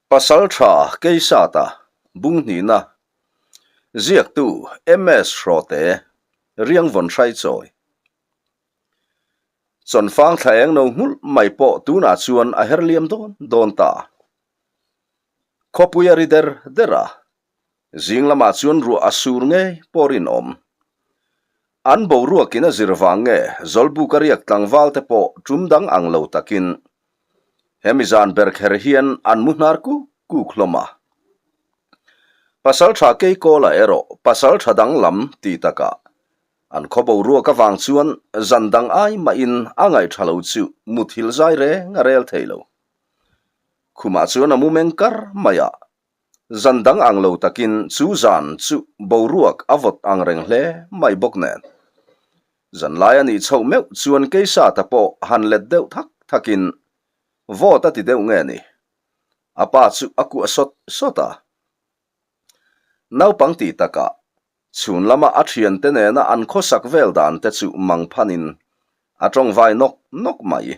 Pasaltha Keisata Bunghnihna Ziaktu MS Hrawte Riangvawn Hraichawi Chawnfang thla eng no nghulh mai pawh tunah chuan a her liam dawn dawn ta. Khawpui a ri der der a, zing lamah chuan ruah a sur ngei pawh rinawm. An boruakin a zir vang nge Zawlbuka riak tlangval te pawh tum dang ang lo takin hemi zan ber kher hian an mu hnar kuk kuk hlawm a. Pasaltha Keikawla erawh pasaltha dang lam ti takah an khaw boruak avang chuan zan dang ai mahin a ngaihṭha lo chu muthilh zai reng a rel thei lo. Khumah chuan a mu meng kar mai a, Zan dang ang lo takin chu zan chu boruak a vawt ang reng hle mai bawk nen. Zan lai a nih chhoh meuh chuan Keisata pawh han let deuh thak thakin vawt a ti deuh nge ni? A pa chu a kuah sawt sawt a. Naupang tih takah chhun lama a thiante nena an khawsak vel dan te chu mang phanin a tawngvai nawk nawk mai.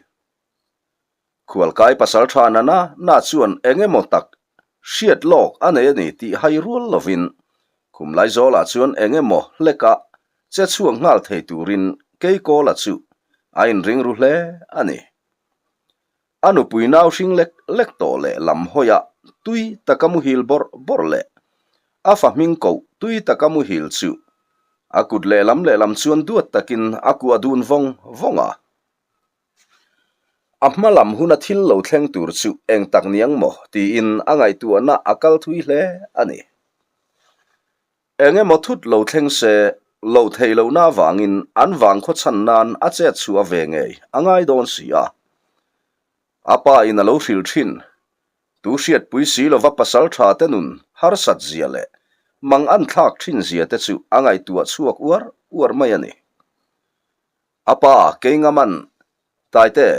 Khualkai pasal tha na na na chuan eng emaw tak hriat lawk a nei a ni tih hai rual lovin khum Laizawlah chuan eng emaw hleka che chhuak nghal thei turin Keikawla chu a inring ru hle a ni. A nupui nau hring lek lek tawh leh lam hawiah tui taka muhil bawrh bawrh leh a fa hming koh tui taka muhil chu a kut lehlam lehlam chuan duat takin a kuah dun vawng vawng a. A hma lam huna thil lo thleng tur chu eng tak niang maw tiin a ngaihtuahna a kal thui hle a ni. Eng emaw thut lo thleng se, loh theih lohna avangin an vangkhaw chhan nan a chet chhuah ve ngei a ngai dawn si a. A pa in a lo hrilh thin, tu hriatpui si lova pasal tha te nun harsat zia leh mang an thlak thin zia te chu a ngaihtuah chhuak uar uar mai a ni. A pa Keingaman, Taite,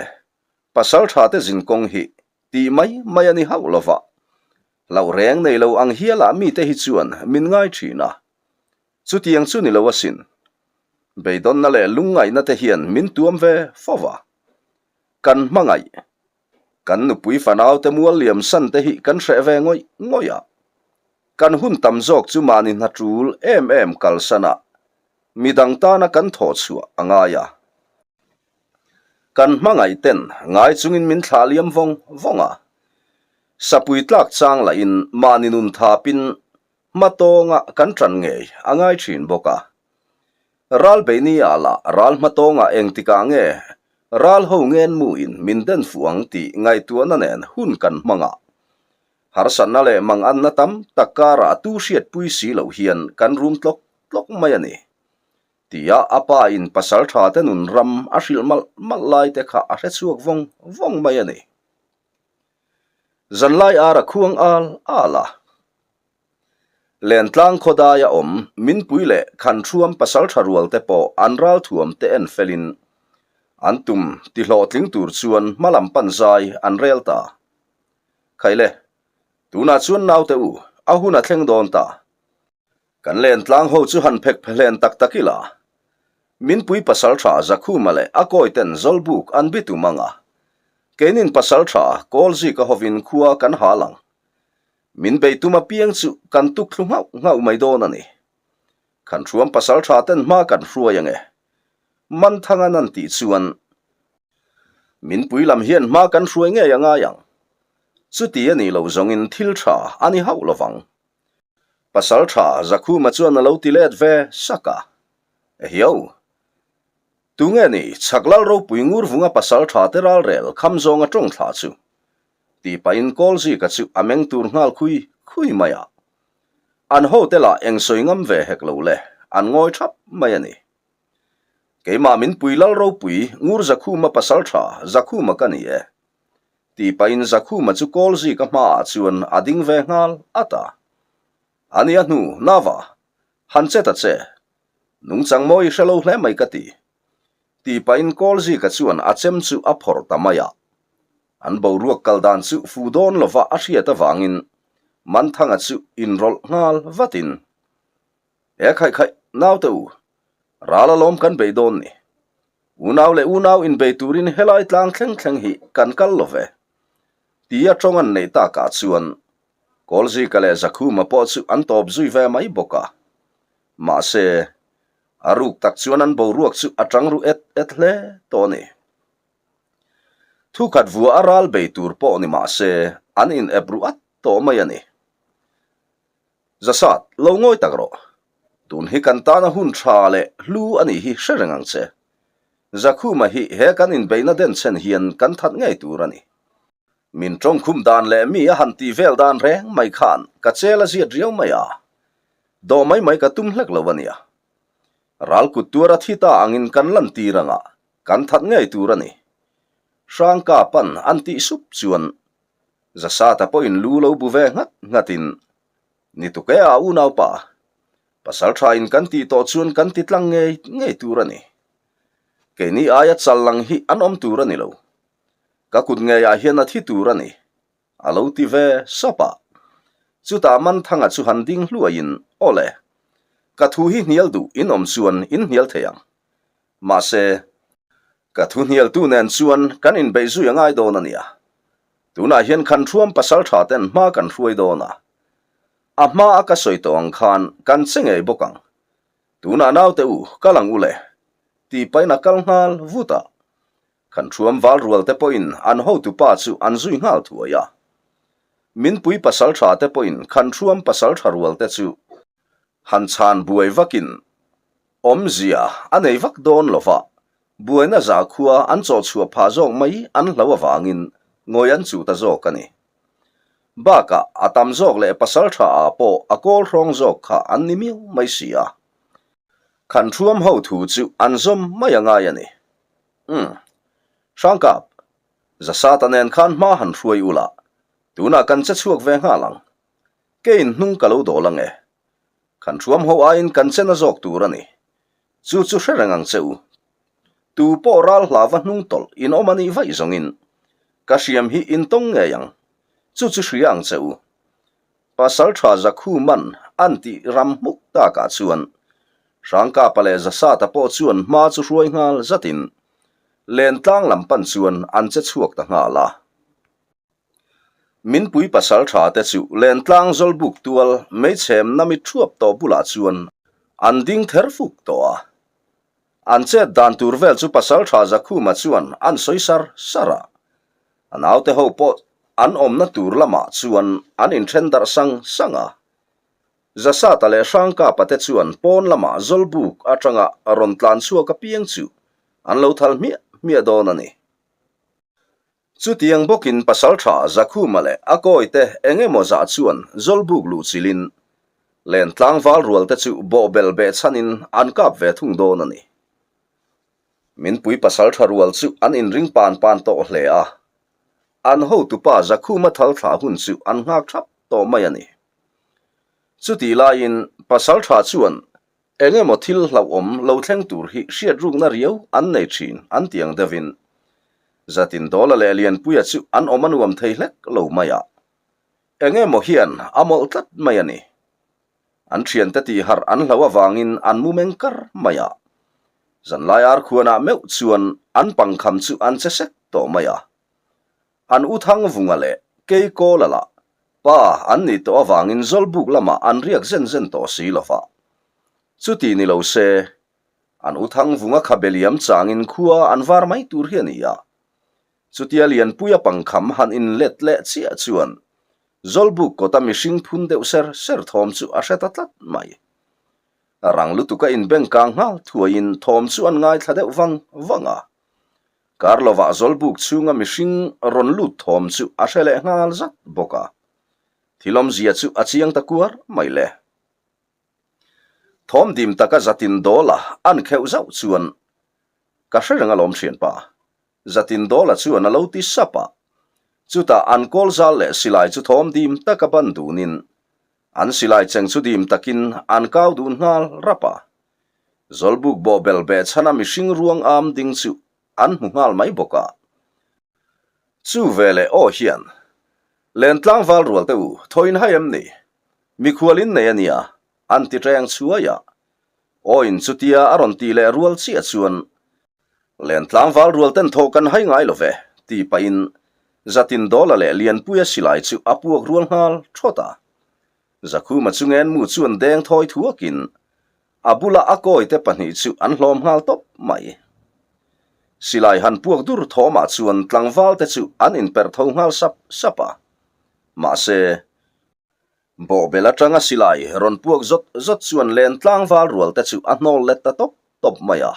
pasal tha te zin kawng hi tih mai mai a ni hauh lo va, hlauh reng nei lo ang hialah mite hi chuan min ngai thin a. Chutiang chu ni lo asin. Beidawnna leh lungngaihna te hian min tuam ve fo va. Kan hmangaih, kan nupui fanau te mual liam san te hi kan hreh ve ngawih ngawih a. Kan hun tam zawk chu mahni hna tul em em kalsan a, midang tana kan thawh chhuah a ngai a. Kan hmangaih ten ngai chungin min thlah liam vawng vawng a. Sapui tlak chang lahin mahni nun thapin hma tawnga kan ṭan ngei a ngai ṭhin bawk a. Ral beihni ah lah ral hma tawngah engtikah nge ral ho ngen muin min den fuh ang tih ngaihtuahna nen hun kan hmang a. Harsatna leh manganna tam tak karah tu hriatpui si loh hian kan rum tlawk tlawk mai a ni. Tia a pa in pasal tha te nun ram a hrilh malh malh lai te kha a hre chhuak vawng vawng mai a ni. Zanlai ar a khuang al al a. Lentlang khawdaia awm Minpui leh Khanthruam pasal tha rual te pawh an ralthuam te en felin an tum ti hlawhtling tur chuan hmalam pan zai an rel ta. Khaile, tunah chuan naute u, a hun a thleng dawn ta. Kan lentlang ho chu han phek phehlen tak tak ila. Minpui pasal tha Zakhuma leh a kawiten Zawlbuk an bitum ang a. Keinin pasal tha Kawlzika hovin khua kan hal ang. Min bei tum apiang chu kan tuk thlu nghauh nghauh mai dawn a ni. Khanhruam pasal tha ten hma kan hruai ang e. Manthanga nan tih chuan Minpui lam hian hma kan hruai ngei a ngai ang. Chuti a nih loh zawngin thil tha a ni hauh lovang. Pasal tha Zakhuma chuan a lo ti let ve sak a. Ehiau! Tunge ni chhak lal ropui ngur vunga pasal tha te ralrel kham zawnga tawng thla chu? Tih pahin Kawlzika chu a meng tur nghal khui khui mai a. An hote lah eng sawi ngam ve hek lo le, an ngawi thap mai a ni. Keimah min pui lal ropui ngur Zakhuma pasal tha Zakhuma ka ni e. Tih pahin Zakhuma chu Kawlzika hmaah chuan a ding ve nghal at a. A nia hnu, Nava, han che ta che. Nungchang mawi i hre lo hle mai ka ti. Tih pahin Kawlzika chuan a chem chu a phawrh ta mai a. An boruak kal dan chu fu dawn lova a hriat avangin Manthanga chu inrawlh nghal vatin, He khaih khaih, naute u, ral alawm kan bei dawn ni. Unau leh unau inbei turin helai tlang thleng thleng hi kan kal lo ve. Tia tawng an neih takah chuan Kawlzika leh Zakhuma pawh chu an tawp zui ve mai bawk a. Mahse, a ruk tak chuan an boruak chu a tang ru et et hle tawh a ni. Thukhat vua a ral bei tur pawh ni mah se, an in ep ru at tawh mai a ni. Zasat, lo ngawi tak rawh. Tun hi kan tana hun tha leh hlu a nih hi hre reng ang che. Zakhuma hi he kan inbeihna denchhen hian kan that ngei tur a ni. Min tawngkhum dan leh mi a han tih vel dan reng mai khan ka chel a ziat riau mai a. Dawh mai mai ka tum hlek lo a nia. Ral kut tuar a thi ta angin kan lantir anga kan that ngei tur a ni. Hrangka pan an tih sup chuan Zasata pawhin lu lo bu ve nghat nghatin, Ni tuk e a unaupa, pasal thain kan tih tawh chuan kan ti tlang ngei ngei tur a ni. Keini aia chal lang hi an awm tur a ni lo. Ka kut ngeiah hian a thi tur a ni, a lo ti ve sap a. Chutah Manthanga chu han ding hluaiin, Aw le, ka thu hi hnial duh in awm chuan in hnial thei ang. Mahse, ka thu hnialtu nen chuan kan inbeih zui a ngai dawn a nia. Tunah hian khan thuam pasal tha ten hma kan hruai dawn a. A hma a ka sawi tawh ang khan kan che ngei bawk ang. Tunah naute u, kal ang u le, tih pahin a kal nghal vut a. Kan thuam val rual te pawhin an hotu pa chu an zui nghal thuai a. Minpui pasal tha te pawhin khan thuam pasal tha rual te chu han chhan buai vakin awmzia a nei vak dawn lo va, buaina zakhua an chawh chhuah phah zawk mai an hlo avangin ngawi an chuh ta zawk a ni. Bakah a tam zawk leh pasal tha ah pawh a kawl hrawng zawk kha an ni miau mai si a. Khan thuam ho thu chu an zawm mai a ngai a ni. Umm. Hrangkap, Zasata nen khan hma han hruai ula, tunah kan che chhuak ve nghal ang. Keiin hnung ka lo dawl ang e. Khan thuam ho aiin kan che na zawk tur a ni. Chu chu hre reng ang che u. Tu pawh ral hlava hnung tawlh in awm a nih vaih zawngin ka hriam hi in tawng ngei ang. Chu chu hria ang che u. Pasalṭha Zakhu man an tih ram hmuk takah chuan Hrangkapa leh Zasata pawh chuan hma chu hruai nghal zatin Lentlang lam pan chuan an che chhuak ta nghal a. Minpui pasalṭha te chu Lentlang Zawlbuk tual meichhem na mit thuap tawh bulah chuan an ding ther fuk tawh a. An chet dan tur vel chu pasalṭha Zakhuma chuan an sawi sar sar a. A naute ho pawh an awmna tur lamah chuan an inthen darh sang sang a. Zasata leh Hrangkapa te chuan pawn lamah Zawlbuk atanga rawn tlan chhuak apiang chu an lo thal hmiah hmiah dawn a ni. Chutiang bawkin Pasaltha Zakhuma leh a kawite eng emaw zah chuan Zawlbuk luh chilhin len tlangval rual te chu bawhbel behchhanin an kap ve thung dawn a ni. Minpui pasal tha rual chu an inring pan pan tawh hle a, an hotupa Zakhuma thal thlah hun chu an nghak thap tawh mai a ni. Chutih laiin pasal tha chuan eng emaw thil hlauhawm lo thleng tur hi hriat rukna riau an nei thin an ti ang deuhin Zatindawla leh Lianpuia chu an awm a nuam thei hlek lo mai a, eng emaw hian a mawlh tlat mai a ni. An thiante tih harh an hlo avangin an mu meng kar mai a. Zanlai arkhuanah meuh chuan an pangkham chu an che sek tawh mai a. An u Thangvunga leh Keikawla lah pa an nih tawh avangin Zawlbuk lamah an riak zen zen tawh si lo va. Chuti ni lo se, an u Thangvunga khabe liam changin khua an var mai tur hi a ni a. Chutia Lianpuia pangkham han inlet leh chiah chuan Zawlbuk kawta mihring phun deuh ser ser thawm chu a hre ta tlat mai. Rang lutuka inbengkang nghal thuaiin thawm chu an ngaithla deuh vang vang a. Kar lovah Zawlbuk chhunga mihring rawn lut thawm chu a hre leh nghal zat bawk a. Thil awmzia chu a chiang ta kuar mai le. Thawm dim taka zatin dawla an kheuh zauh chuan ka hre reng alawm thianpa. Zatindawla chuan a lo ti sap a. Chutah an kawl zal leh silai chu thawm dim taka ban dunin an silai cheng chu dim takin an kau dun nghal rap a. Zawlbuk bawhbel behchhana mihring ruang am ding chu an hmu nghal mai bawk a. Chu veleh aw hian, Lentlang val rual te u, thaw in hai em ni? Mikhual in nei a nia, an ti reng chhuai a. Aw-in chutia a rawn tih leh rual chiah chuan, Len tlangval rual ten thawh kan hai ngai lo ve, tih pahin. Zatin Dawla leh Lianpuia silai chu a puak rual nghal thawt a. Zakhuma chu ngenmu chuan deng thawi thuakin a bula a kawite pahnih chu an hlawm nghal tawp mai. Silai han puak dur thawmah chuan tlangvalte chu an inperh tho nghal sap sap a. Mahse, bawhbel atanga silai rawn puak zawt zawt chuan len tlangval rualte chu a hnawl let ta tawp tawp mai a.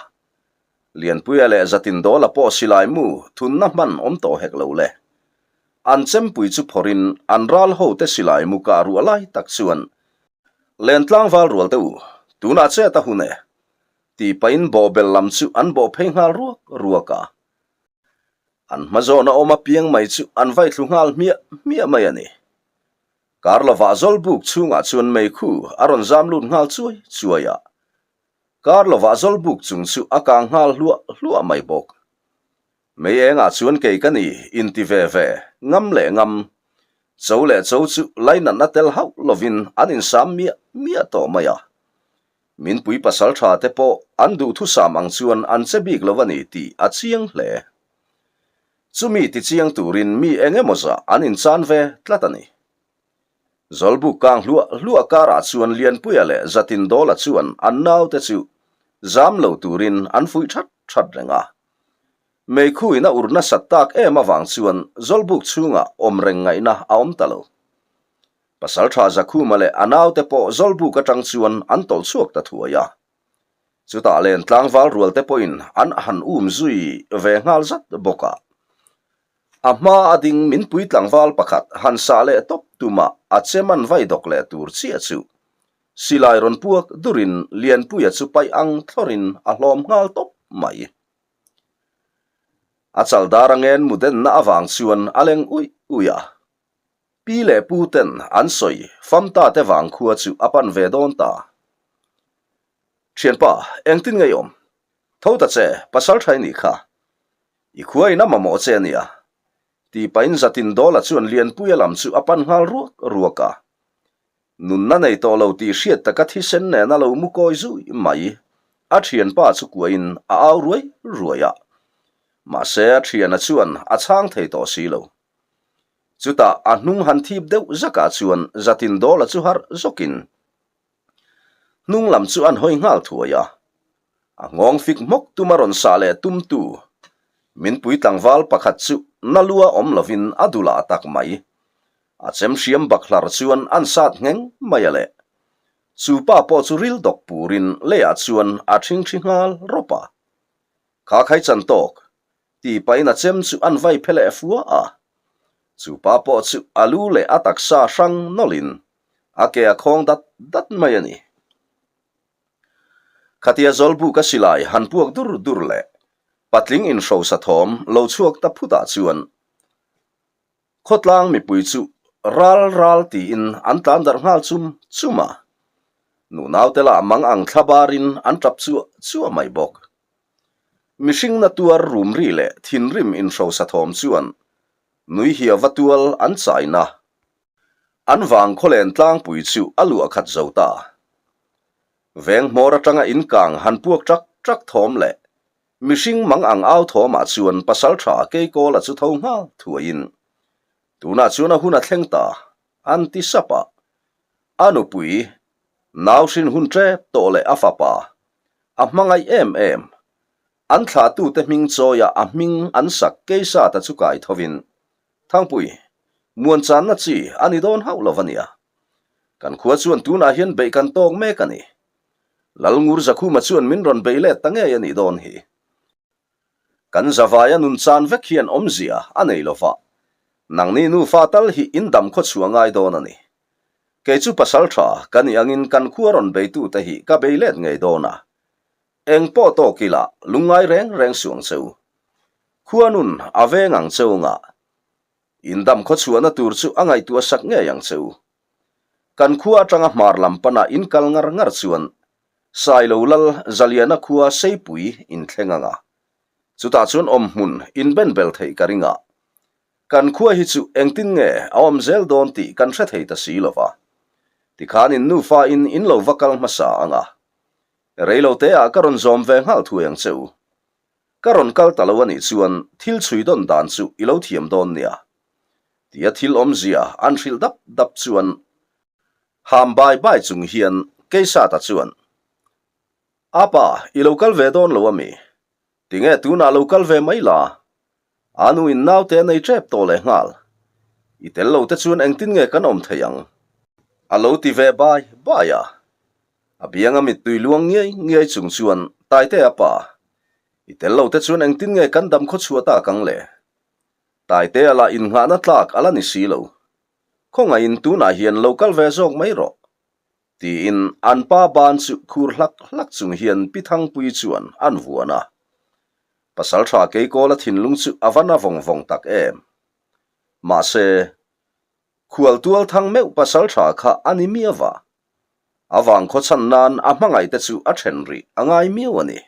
Lianpuia leh Zatin Dawla pawh silai mu thunna hman awm tawh hek lo le. An chempui chu phawrhin an ral hote silai mu kah ruah lai tak chuan Len tlangval rual te u, tunah chet a hun e, tih pahin bawhbel lam chu an bawh phei nghal ruak ruak a. An hma zawna awm apiang mai chu an vai thlu nghal hmiah hmiah mai a ni. Kar lovah Zawlbuk chhungah chuan meikhu a rawn zam lut nghal chuai chuai a. Kar lovah Zawlbuk chung chu a kang nghal hluah hluah mai bawk. Mei engah chuan kei ka ni inti ve ve, ngam leh ngam. Cho leh cho chu lainatna tel hauh lovin an insam miah miah tawh mai a. Minpui pasal tha te pawh an duhthusam ang chuan an che bik lo a ni tih a chiang hle. Chumi tichiang turin mi eng emaw zah an inchan ve tlat a ni. Zawlbuk kang hluah hluah karah chuan Lianpuia leh Zatindawla chuan an naute chu zam lo turin an fuih that that reng a. Meikhuin a ur nasat tak em avang chuan Zawlbuk chhungah awm reng ngaihna a awm ta lo. Pasaltha Zakhuma leh a naute pawh Zawlbuk atang chuan an tawlh chhuak ta thuai a. Chutah len tlangval rualte pawhin an han um zui ve nghal zat bawk a. A hma a ding min pui tlangval pakhat han sah leh tawp tumah a che man vai dawk leh tur chiah chu silai rawn puak durin Lianpuia chu paih ang thlawrin a hlawm nghal tawp mai. A chaldar a ngen mu denna avang chuan a leng uih uih a. Pi leh pu ten an sawi famta te vang khua chu a pan ve dawn ta. Thianpa, engtin nge i awm? Tho ta che, pasal tha i nih kha. I khua in a mamawh che a nia. Tih pahin Zatin Dawla chuan Lianpuia lam chu a pan nghal ruak ruak a. Nunna nei tawh lo tih hriat taka thisen nen a lo mu kawi zui mai. A thianpa chu kuahin a au ruai ruai a. Mahse a thiana chuan a chhang thei tawh si lo. Chutah a hnung han thip deuh zakah chuan Zatin Dawla chu harh zawkin Hnung lam chu an hawi nghal thuai a, a nghawng fik hmawk tuma rawn sah leh tumtu Minpui tlangval pakhat chu na lua awm lovin a dulah tak mai. A chem hriam bak hlar chuan an sat ngheng mai a le. Chu pa pawh chu ril dawk purin leiah chuan a ṭhingṭhi nghal rawp a. Kha khai chan tawk, Tih pahin a chem chu an vai phe leh fua a. Chu pa pawh chu a lu leh a taksa hrang nawlhin a ke a khawng dat dat mai a ni. Khatia Zawlbuka silai han puak dur dur leh patling inhrosa thawm lo chhuak ta phutah chuan Khawtlang mipui chu ral ral tiin an tlan darh nghal chum chum a. Nunaute lah mang ang thla barin an tap chuah chuah mai bawk. Mihring na tuar rum ri leh thinrim inhrosa thawm chuan nui hia va tual an chaina. An vang khawlen tlangpui chu a luah khat zo ta. Veng hmawr atanga inkang han puak ṭak ṭak thawm leh Mihring mang ang au thawmah chuan pasalṭha Keikawla chu tho nghal thuaiin, Tunah chuan a hun a thleng ta, an ti sap a. A nupui, nau hrin hun ṭep tawh leh a fapa, a hmangaih em em, an thlahtute hming chawia a hming an sak Keisata chu kai thovin, Thangpui, muanchanna chi a ni dawn hauh lo a nia. Kan khua chuan tunah hian beih kan tawk mek a ni. Lalngur Zakhuma chuan min rawn bei let ta ngei a nih dawn hi. Kan zavaia nun chan vek hian awmzia a nei lo va, nangni nufa tal hi in dam khaw chhuah ngai dawn a ni. Kei chu pasal tha ka nih angin kan khua rawn beitute hi ka bei let ngei dawn a. Eng pawh tawk ila lungngai reng reng suh ang che u. Khua nun a veng ang che u ngah. In dam khaw chhuahna tur chu a ngaihtuah sak ngei ang che u. Kan khua atanga hmar lam pana in kal ngar ngar chuan Sailo Lal Zaliana khua Seipui in thleng ang a. Chutah chuan awm hmun in ben bel theih ka ring a. Kan khua hi chu engtin nge a awm zel dawn tih kan hre thei ta si lo va. Tikhan in nufa in in lo va kal hmasa ang a. Reilo te ah ka rawn zawm ve nghal thuai ang che u. Ka rawn kal ta lo a nih chuan thil chhui dawn dan chu i lo thiam dawn nia. Tia thil awmzia an hrilh dap dap chuan ham bai bai chung hian Keisata chuan, Apa, i lo kal ve dawn lo ami? Tinge tunah lo kal ve mai la? A nu in naute a nei tep tawh leh nghal. I tel lo te chuan engtin nge kan awm thei ang? A lo ti ve bai bai a. A bianga mittui luang ngiai ngiai chung chuan Taitea pa, i tel lo te chuan engtin nge kan dam khawchhuah tak ang le? Taitea lah innghahna tlak a la ni si lo. Khawngaihin tunah hian lo kal ve zawk mai rawh. Tiin an pa ban chu khur hlak hlak chung hian Pi Thangpuii chuan an vuan a. Pasaltha Keikawla thinlung chu a va na vawng vawng tak em. Mahse, khualtual thang meuh pasaltha kha a ni miau va. A vangkhaw chhan nan a hmangaihte chu a then rih a ngai miau a ni.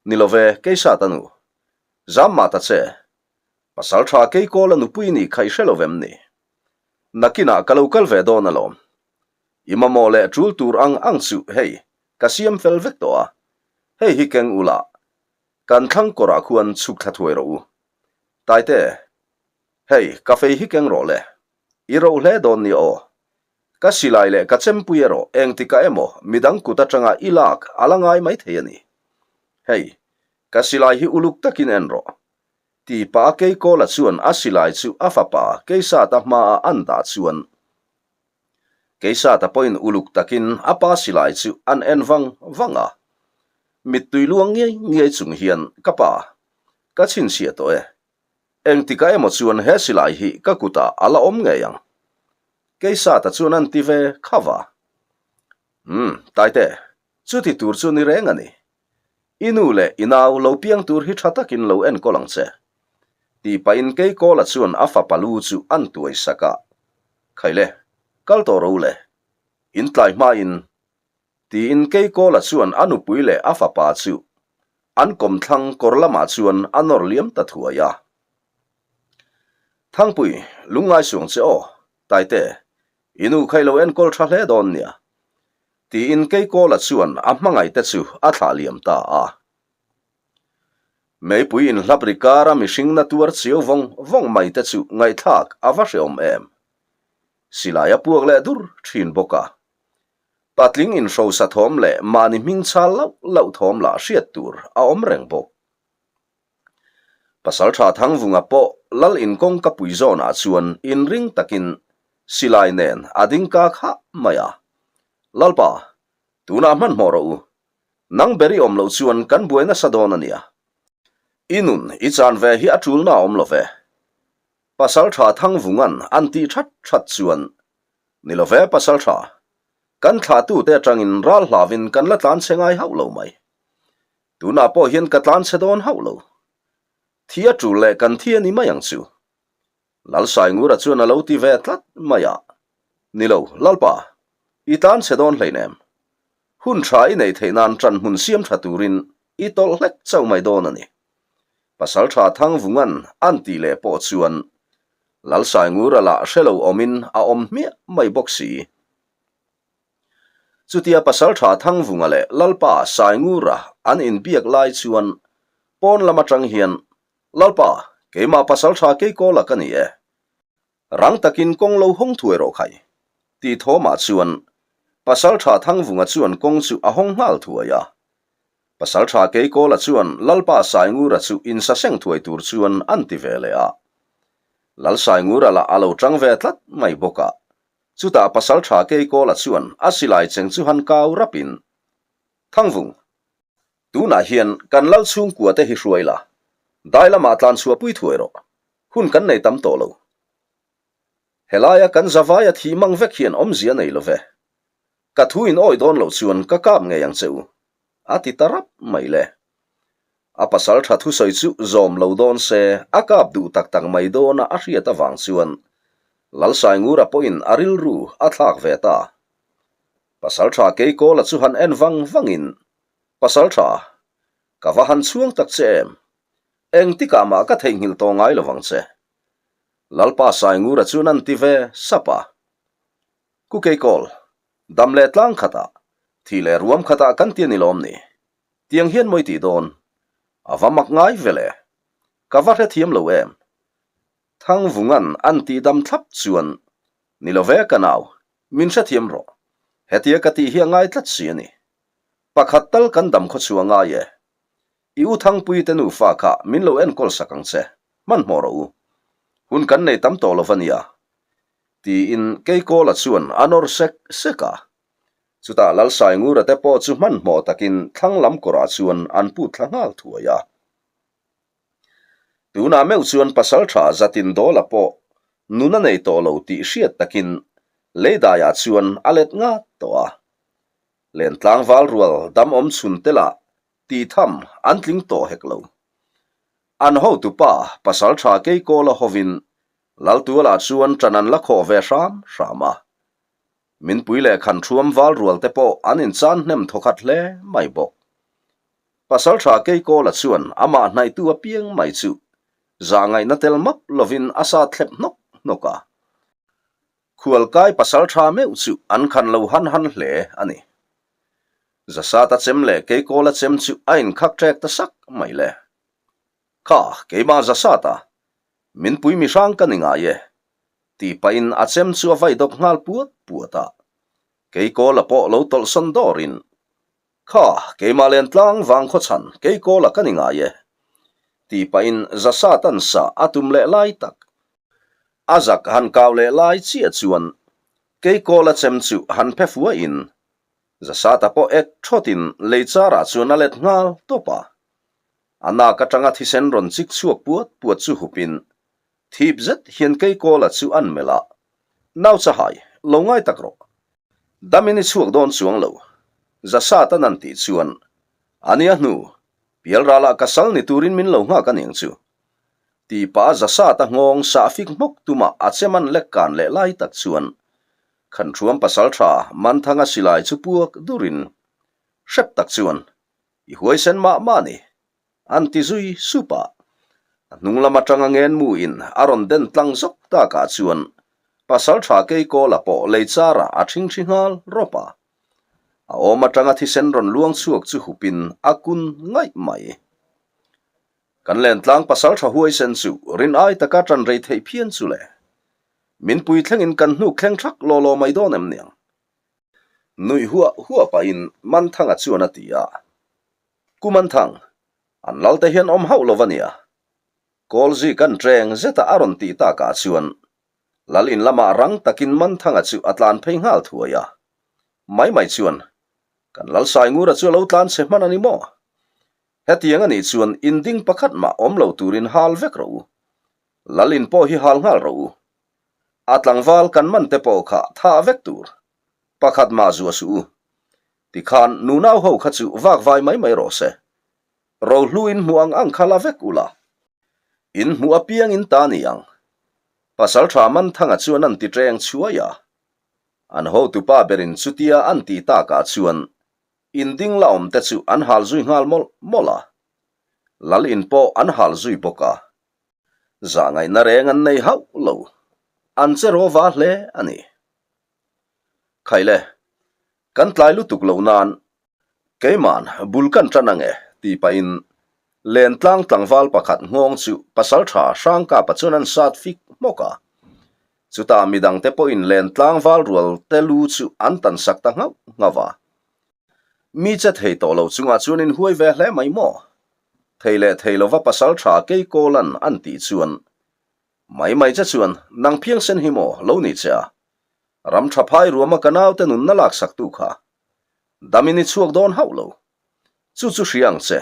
Ni love, Keisata nu. Zam mah ta che. Pasaltha Keikawla nupui nih kha i hre lo vem ni? Nakinah ka lo kal ve dawn alawm. I mamawh leh tul tur ang ang chu hei ka siam fel vek tawh a, hei hi keng ula kan thlang kawrah khuan chhuk thla thuai rawh u. Taite, hei ka fei hi keng rawh le, i roh hle dawn ni aw. Ka silai leh ka chempui erawh engtikah emaw midang kut atanga i lak a la ngai maithei a ni. Hei, ka silai hi uluk takin en rawh. Ti pah a Keikawla chuan a silai chu a fapa Keisata hmaah an dah chuan Keisata pawhin uluk takin a pa silai chu an en vang vang a. Mittui luang ngiai ngiai chung hian ka pa, ka chhinchhiah tawh e. Engtikah emaw chuan he silai hi ka kutah a la awm ngei ang. Keisata chuan an ti ve kha va. Umm, Taite, chuti tur chu ni reng a ni. I nu leh i nau lo piang tur hi tha takin lo enkawl ang che. Tih pahin Keikawla chuan a fapa lu chu an tuai sak a. Khaile, kal tawh ro le. In tlai hmain. Tiin Keikawla chuan a nupui leh a fapa chu an kawmthlang kawr lamah chuan a nawr liam ta thuai a. Thangpui, lungngai suang che aw, Taite, I nu kha i lo enkawl tha hle dawn nia, tiin Keikawla chuan a hmangaihte chu a thlah liam ta a. Meipui inhlap ri kara mihring na tuar chiau vawng vawng mai te chu ngaihthlak a va hreawm em. Silai a puak leh dur thin bawk a. Patling inhrosa thawm leh mahni hming chal lauh lauh thawm lah hriat tur a awm reng bawk. Pasalṭha Thangvunga pawh Lal inkawng ka pui zawnah chuan inring takin silai nen a ding kak hah mai a. Lalpa, tunah hmanhmawh rawh u. Nang ber i awm loh chuan kan buai nasa dawn a nia. I nun i chan ve hi a ṭulna a awm lo ve. Pasalṭha Thangvunga'n an tih ṭhat ṭhat chuan, Ni lo ve Pasalṭha, kan thlahtute aṭangin ral hlauin kan la tlan chhe ngai hauh lo mai. Tunah pawh hian ka tlan chhe dawn hauh lo. Thi a tul leh kan thi a ni mai ang chu. Lalsaingura chuan a lo ti ve tlat mai a. Ni lo, Lalpa, i tlan chhe dawn hleinem. Hun tha i neih theih nan ṭan hmun siam tha turin i tawlh hlek chauh mai dawn a ni. Pasalṭha Thangvunga'n an tih leh pawh chuan Lalsaingura lah hre lo awmin a awm hmiah mai bawk si. Chutia Pasalṭha Thangvunga leh Lalpa Saingura an inbiak lai chuan pawn lam aṭang hian, Lalpa, keimah Pasalṭha Keikawla ka ni e. Rang takin kawng lo hawng thuai rawh khai, tih thawmah chuan Pasalṭha Thangvunga chuan kawng chu a hawng nghal thuai a. Pasalṭha Keikawla chuan Lalpa Saingura chu insaseng thuai tur chuan an ti ve leh a. Lal Saingura lah a lo ṭang ve tlat mai bawk a. Chutah Pasalṭha Keikawla chuan a silai cheng chu han kau rapin, Thangvung, tunah hian kan lal chhungkua te hi hruai la, dai lamah tlan chhuahpui thuai rawh, hun kan nei tam tawh lo. Helaia kan zavaia thih mang vek hian awmzia nei lo ve. Ka thu in awi dawn loh chuan ka kap ngei ang che u, a ti ta rap mai le. A pasal tha thusawi chu zawm lo dawn se a kap duh tak tak mai dawna a hriat avang chuan Lalsaingura pawhin a rilru a thlak ve ta. Pasal tha Keikawla chu han en vang vangin, Pasal tha, ka va han chhuang tak che em? Engtikah mah ka theihnghilh tawh ngai lo vang che. Lalpa Saingura chuan an ti ve sap a. Ku Keikawl, dam leh tlang khatah, thih leh ruam khatah kan ti a ni lawm ni? Tiang hian mawi tih dawn? A va mak ngai ve le. Ka va hrethiam lo em? Thangvunga'n an tih dam thlap chuan, Ni lo ve ka nau, min hrethiam rawh. Hetia ka tih hi a ngai tlat si a ni. Pakhat tal kan dam khaw chu a ngai e. I u Thangpui te nufa kha min lo enkawl sak ang che, hmanhmawh rawh u. Hun kan nei tam tawh lo va nia. Tiin Keikawla chuan a nawr sek sek a. Chutah Lalsaingura te pawh chu hmanhmawh takin thlang lam kawrah chuan an put thla nghal thuai a. Tunah meuh chuan pasaltha zatin dawla pawh nun a nei tawh lo tih hriat takin leidaiah chuan a let ngat tawh a. Lentlang valrual dam awm chhun te lah tih tham an tling tawh hek lo. An hotupa pasaltha Keikawla hovin Laltualah chuan ṭan an la khawh ve hram hram a. Minpui leh Khanṭhuam valrual te pawh an inchan hnem thawkhat hle mai bawk. Pasalṭha Keikawla chuan amah hnaihtu apiang mai chu zahngaihna tel map lovin a sa thlep hnawk hnawk a. Khualkai pasalṭha meuh chu an khan lo han han hle a ni. Zasata chem leh Keikawla chem chu a inkhak ṭek ta sak mai le. Kha, keimah Zasata, min pui mi hrang ka ni ngai e, tih pahin a chem chu a vai dawp nghal puat puat a. Keikawla pawh lo tawlhsawn dawrin Kha, keimah len tlang vang khaw chhan Keikawla ka ni ngai e, tih pahin Zasatan sa a tum leh lai tak. A zak han kau leh lai chiah chuan Keikawla chem chu han phe fuaiin Zasata pawh ek thawtin lei charah chuan a let nghal tawp a. A nak atanga thisen rawn chik chhuak puat puat chu hupin thip zet hian Keikawla chu an melh a, Nau chahai, lo ngai tak rawh. Damin i chhuak dawn chuang lo. Zasat an an tih chuan, A nia hnu, pialralah ka sal ni turin min lo nghak a niang chu. Tih pah a Zasat a nghawng sah fik hmawk tumah a che man lek kan leh lai tak chuan Khanṭhuam pasalṭha Manthanga silai chu puak durin hrep tak chuan i huaisen mah mah a ni. An ti zui sup a. A hnung lam atanga ngenmu in a rawn den tlang zawk takah chuan Pasaltha Keikawla pawh lei charah a thingthi nghal rawp a. A awm atanga thisen rawn luang chhuak chu hupin a kun ngaih mai. Kan lentlang Pasaltha huaisen chu rin ai taka tan rei theih phian chu le. Min pui thlengin kan hnuk thleng thak law law mai dawn em niang? Nuih huah huah pahin Manthanga chuan a ti a. Kum an thang, an lal te hian awm hauh lo va nia. Kawlzi kan ṭeng zeta a rawn tih takah chuan Lal in lamah rang takin Manthanga chu a tlan phei nghal thuai a. Mai mai chuan, Kan Lal Saingura chu a lo tlan chhe hman a ni maw? Hetiang a nih chuan in ding pakhat mah awm lo turin hal vek rawh u. Lal in pawh hi hal nghal rawh u. A tlangval kan man te pawh kha tha vek tur. Pakhat mah zuah suh u. Tikhan nunau ho kha chu vak vai mai mai rawh se. Rohlu in hmuh ang ang kha la vek ula. In hmuh apiang in ta ni ang. Pasaltha Manthanga chuan an ti ṭeng chhuai a. An hotupa berin chutia an tih takah chuan in ding la awm te chu an hal zui nghal mawlh mawlh a. Lal in pawh an hal zui bawk a. Zahngaihna reng an nei hauh lo. An che rawva hle a ni. Khaile, kan tlai lutuk loh nan keiman bul kan tan ang e tih pahin Lentlang tlangval pakhat nghawng chu pasaltha Hrangkapa chuan an sat fik hmawk a. Chutah midangte pawhin Lentlang val rual te lu chu an tan sak ta nghauh nghauh a. Mi che thei tawh lo chungah chuan in huai ve hle mai maw? Thei leh thei lova pasaltha Keikawlan an tih chuan Mai mai che chuan nang phiangsen hi maw lo ni che a? Ram tha phai ruama ka naute nunna laksak tu kha damin i chhuak dawn hauh lo. Chu chu hria ang che.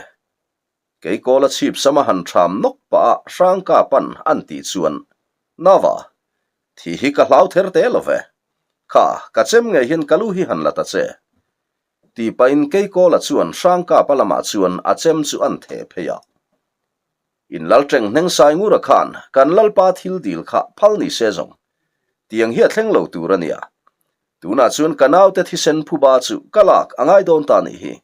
Kei kawla chhip sama han ṭham nawk pah a Hrangka pan an tih chuan Nava, thi hi ka hlau ther te lo ve. Kha, ka chem ngei hian ka lu hi han la ta che. Tih pahin Keikawla chuan Hrangkapa lamah chuan a chem chu an theh phei a. In lal ṭeng hneng sai ngura khan kan lalpa thil dil kha phal ni se zawng. Tiang hi a thleng lo tur a nia. Tunah chuan ka naute thisen phuba chu ka lak a ngai dawn ta nih hi.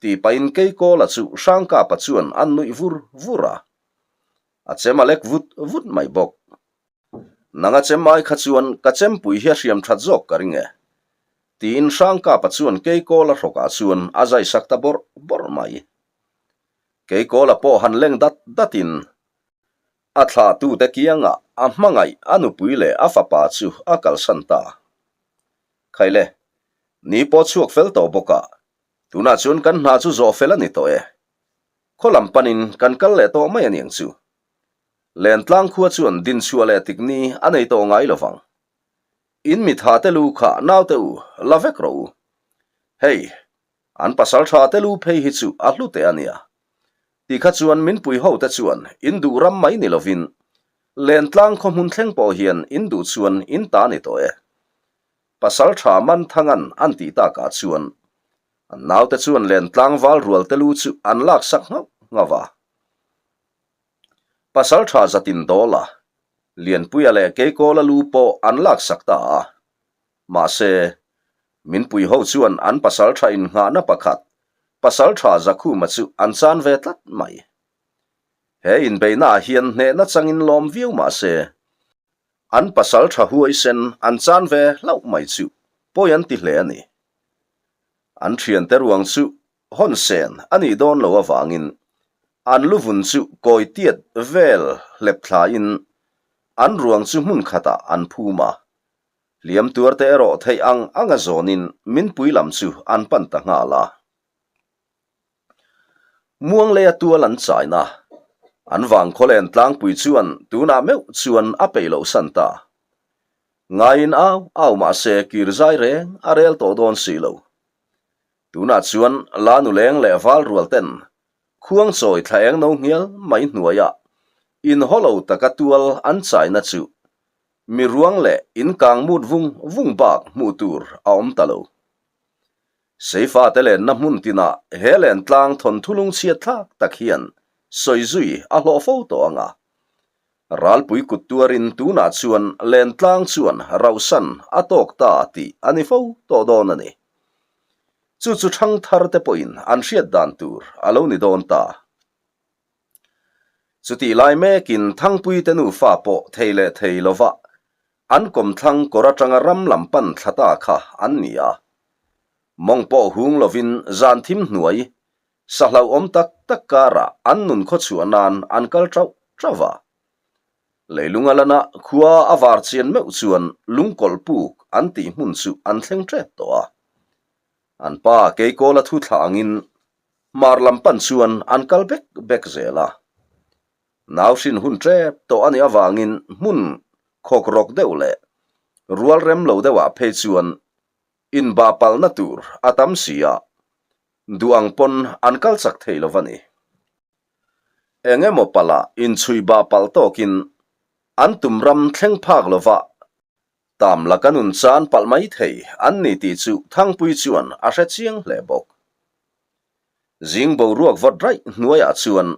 Tih pahin Keikawla chu Hrangkapa chuan an nuih vur vur a. A chem a lek vut vut mai bawk. Nanga chem ai kha chuan ka chempui hi a hriam that zawk ka ring e. Tiin Hrangkapa chuan Keikawla hrawkah chuan a zai sak ta bawrh bawrh mai. Keikawla pawh han leng dat datin a thlahtute kiangah. a hmangaih a nupui leh a fapa chu a kalsan ta. Khaile, ni pawh chhuak fel tawh bawk a, tunah chuan kan hna chu zawh fel a ni tawh e. Khaw lam panin kan kal leh tawh mai aniang chu. Lentlang khua chuan dinchhuah leh tikni a nei tawh ngai lo vang. In mitha te lu kha naute u la vek rawh u. Hei, an pasal tha te lu phei hi chu a hlu teh a nia. Ti kha chuan min pui ho te chuan in duh ram mai ni lovin Lentlang khaw hmun thleng pawh hian in duh chuan in ta ni tawh e. Pasal tha man thangan an tih takah chuan an naute chuan Lentlang val rual te lu chu an laksak nghauh nghauh a. Pasal tha zatin dawl a, Lianpuia leh Keikawla lu pawh an laksak ta a. Mahse, min pui ho chuan an pasal tha innghahna pakhat, pasal tha Zakhuma chu an chan ve tlat mai. He inbeihnaah hian hnehna changin lawm viau mahse, an pasal tha huaisen an chan ve hlauh mai chu pawi an ti hle a ni. An thiante ruang chu hawn sen a nih dawn loh avangin an luvun chu kawi tiat vel hlep thlain an ruang chu hmun khatah an phum a, hliam tuarte erawh theih ang anga zawnin minpui lam chu an pan ta nghal a. Muangleia tual an chaina an vangkhawlen tlangpui chuan tunah meuh chuan a peih loh san ta. Ngaiin au au mahse kir zai reng a rel tawh dawn si lo. Tunah chuan la nuleng leh val rual ten khuang chawi thla eng no ngial mai hnuaiah inhaw lo taka tual an chaina chu mi ruang leh in kang mut vung vung bak hmuh tur a awm ta lo. Seifate lenna hmun tinah he lentlang thawnthu lungchhiat thlak tak hian sawi zui a hlawh fo tawh ang a. Ralpui kut tuarin tunah chuan lentlang chuan rauhsan a tawk ta tih a ni fo tawh dawn a ni. Chu chu thangthar te pawhin an hriat dan tur a lo ni dawn ta. Chutih lai mekin Thangpuite nufa pawh thei leh thei lova an kawmthlang kawr atanga ram lam pan thla ta kha an ni a. Mawng pawh hung lovin zan thim hnuai, sa hlauhawm tak tak karah an nun khawchhuah nan an kal tauh tauh a. Leilung a lana khua a var chian meuh chuan lungkawlh puk an tih hmun chu an thleng tep tawh a. An pa Keikawla thu thlah angin hmar lam pan chuan an kal bek bek zel a. Nau hrin hun tep tawh a nih avangin hmun khawk rawk deuh leh rual rem lo deuhah phei chuan inbah palhna tur a tam si a, duh ang pawn an kal chak thei lo va ni. Eng emaw palh ah inchhui bah palh tawkin an tum ram thleng phak lova tam laka nun chan palh mai thei an ni tih chu Thangpui chuan a hre chiang hle bawk. Zing boruak vawt raih hnuaiah chuan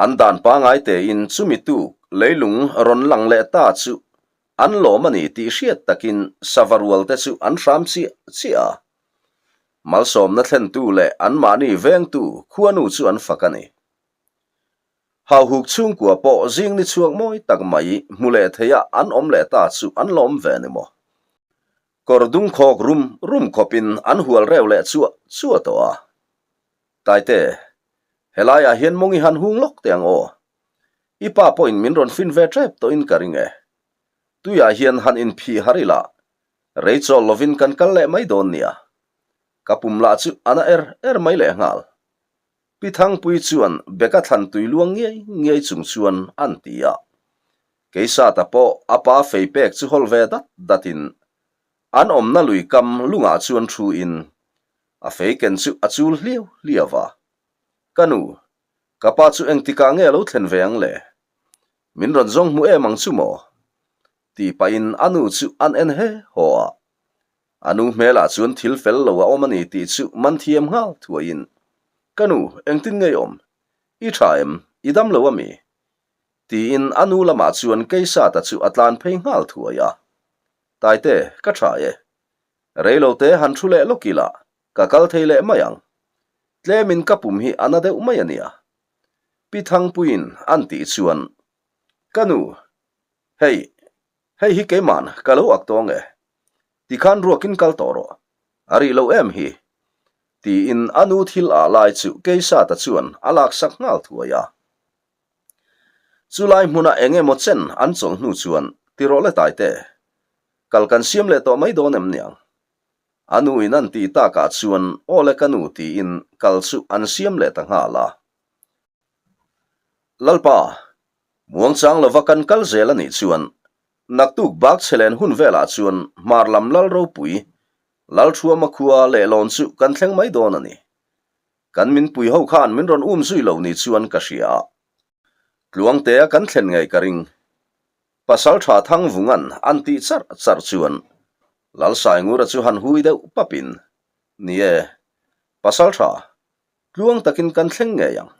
an dan pangai tein chumi tuk leilung rawn lang leh ta chu an lawm a ni tih hriat takin sava rual te chu an hram chiah chiah a. Malsawmna thlentu leh anmahni vengtu khuanu chu an fak a ni. Hauhuk chhungkua pawh zing ni chhuak mawi tak mai hmu leh theia an awm leh ta chu an lawm ve ni maw? Kawr dung khawk rum rum khawpin an hual reu leh chuah chuah tawh a. Taite, helaiah hian mawngi han hung lawk teh ang aw. I pa pawhin min rawn fin ve tep tawhin ka ring e. Tuiah hian han inphih har ila, rei chawl lovin kan kal leh mai dawn nia. Ka pum lah chu a na er er mai leh nghal. Pi Thangpui chuan beka thlan tui luang ngiai ngiai chung chuan an ti a. Keisata pawh a pa fei pek chu hawl ve dat datin an awmna lui kam lungah chuan thu in a fei ken chu a chul hliau hliau a. Ka nu, ka pa chu engtikah nge a lo thlen ve ang le? Min rawn zawng hmu em ang chu maw? Tih pahin a nu chu an en he haw a. A nu hmelah chuan thil fel lo a awm a ni tih chu man thiam nghal thuaiin, Ka nu, engtin nge i awm? I tha em? I dam lo a mi? Tiin a nu lamah chuan Keisata chu a tlan phei nghal thuai a. Taite, ka tha e. Reilote han thu leh lawk ila, ka kal thei leh mai ang. Tlemin ka pum hi a na deuh mai a nia. Pi Thangpuiin an tih chuan, Ka nu, hei, hei hi keiman ka lo ak tawng e. Tikhan ruakin kal tawh rawh. A rih lo em hi? Tiin a nu thil ah lai chu Keisata chuan a laksak nghal thuai a. Chulai hmuna eng emaw chen an chawlh hnu chuan ti rawh le Taite, kal kan siam leh tawh mai dawn em niang? A nu in an tih takah chuan aw le ka nu tiin kal chu an siam leh ta nghal a. Lalpa, muangchang lova kan kal zel a nih chuan naktuk bak chhe len hun velah chuan hmar lam lal ropui Lalthuama khua lehlawn chu kan thleng mai dawn a ni. Kan min pui ho khan min rawn um zui lo ni chuan ka hria a. Tluangtea kan thlen ngei ka ring. Pasaltha Thangvungan an tih charh charh chuan Lalsaingura chu han hui deuh papin, Ni e, Pasaltha, tluang takin kan thleng ngei ang.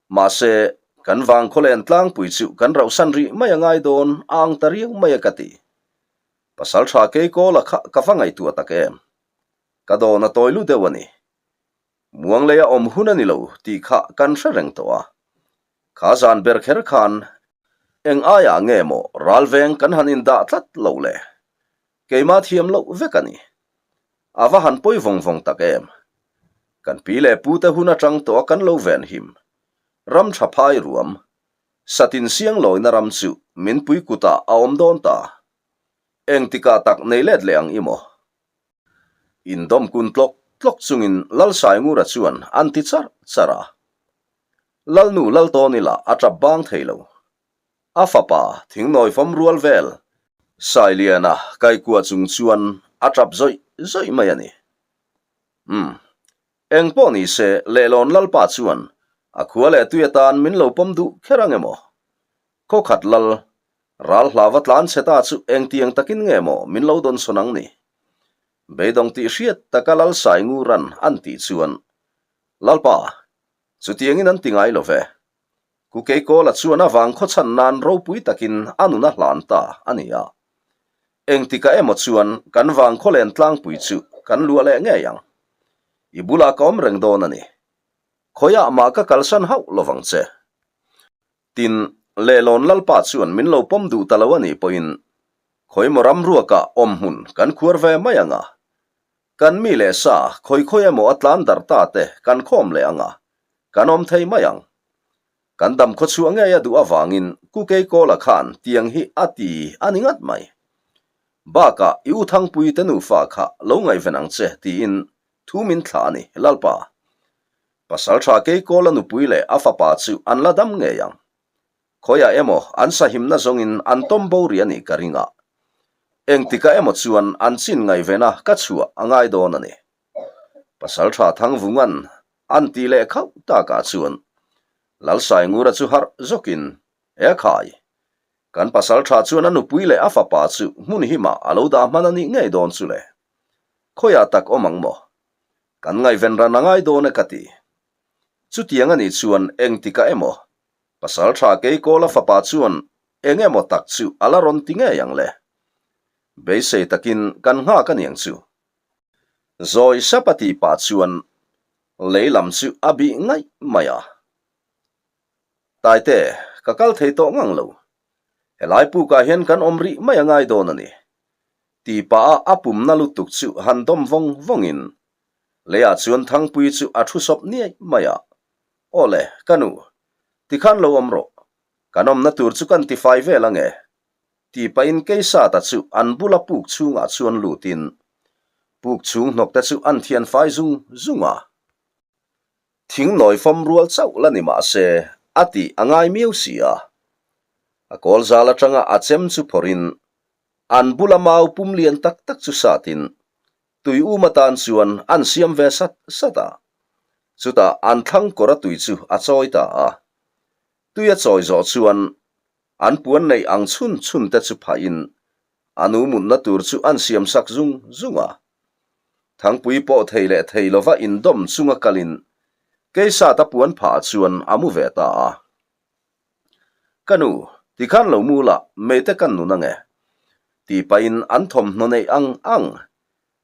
Mahse, kan vangkhawlen tlangpui chu kan rauhsan rih mai a ngai dawn a ang ta riau mai a ka ti. Pasaltha Keikawla kha ka va ngaihtuah tak em? Ka dawn a tawi lu deuh a ni. Muangleia awm hun a ni lo tih kha kan hre reng tawh a. Kha zan ber kher khan eng aiah nge maw ralveng kan han indah tlat lo le? Keimah thiam loh vek a ni. A va han pawi vawng vawng tak em? Kan pi leh pu te hun atang tawh a kan lo ven him. Ram tha phai ruam, satin siang lawina ram chu min pui kutah a awm dawn ta. Engtikah tak nei let leh ang i maw? Indawm kun tlawk tlawk chungin Lalsaingura chuan an ti charh charh a. Lalnu Laltawni lah a tap bang thei lo. A fapa thingnawi fawm rual vel Sailiana kaikua chung chuan a tap zawih zawih mai a ni. Umm. Eng pawh ni se Lehlawn Lalpa chuan a khua leh tui atan min lo pawm duh kher ang emaw? Khawkhat lal, ral hlava tlan chhe ta chu engtiang takin nge maw min lo dawnsawn ang ni? Beidawng tih hriat taka lal sai nguran an tih chuan, Lalpa, chutiangin an ti ngai lo ve. Ku Keikawla chuan a vang khawchhan nan ropui takin a nun a hlan ta a ni a. Engtikah emaw chuan kan vang khawlen tlangpui chu kan luah leh ngei ang. I bulah ka awm reng dawn a ni. Khawiah mah ka kalsan hauh lovang che. Tin, Lehlawn Lalpa chuan min lo pawm duh ta lo a nih pawhin khawimaw ram ruakah awm hmun kan khuar ve mai ang a. Kan mi leh sa khawi khawi emaw a tlan darh ta te kan khawm leh ang a, kan awm thei mai ang. Kan dam khawchhuah ngei a duh avangin Ku Keikawla khan tiang hi a ti a ni ngat mai. Bakah i u Thangpui te nufa kha lo ngaihven ang che tiin thu min thlah a ni, Lalpa. Pasalṭha Keikawla nupui leh a fapa chu an la dam ngei ang. Khawiah emaw an sahimna zawngin an tawm bo rih a nih ka ring a. Engtikah emaw chuan an chin ngaihvena ka chhuah a ngai dawn a ni. Pasalṭha Thangvunga'n an tih leh khauh takah chuan Lalsaingura chu harh zawkin, E khai! Kan pasalṭha chuan a nupui leh a fapa chu hmun himah a lo dah hman a nih ngei dawn chu le. Khawiah tak awm ang maw? Kan ngaihven ran a ngai dawn e ka ti. Chutiang a nih chuan engtikah emaw Pasalṭha Keikawla fapa chuan eng emaw tak chu a la rawn ti ngei ang le. Beisei takin kan nghak a niang chu. Zawi sap a tih pah chuan lei lam chu a bih ngaih mai a. Taite, ka kal thei tawh ngang lo. Helai pukah hian kan awm rih mai a ngai dawn a ni. Ti pah a a pumna lutuk chu han dawm vawng vawngin leiah chuan Thangpui chu a thu sawp niai mai a, Aw le, ka nu, tikhan lo awm rawh, kan awmna tur chu kan tifai vel ange, ti pahin Keisata chu an bula puk chhungah chuan lutin puk chhung hnawk te chu an thian fai zung zung a. Thing nawi fawm rual chauh la ni mah se a tih a ngai miau si a. A kawl zal atanga a chem chu phawrhin An bula mau pum lian tak tak chu satin tui um atan chuan an siam ve sat sat a. Chutah an thlang kawr a tui chu a chawi ta a. Tui a chawi zawh chuan an puan neih ang chhun chhun te chu phahin a nu mutna tur chu an siam sak zung zung a. Thangpui pawh thei leh thei lova indawm chunga kalin Keisata puan phah chuan a mu ve ta a. Ka nu, tikhan lo mu la, mei te kan nun ange. Tih pahin an thawmhnaw neih ang ang,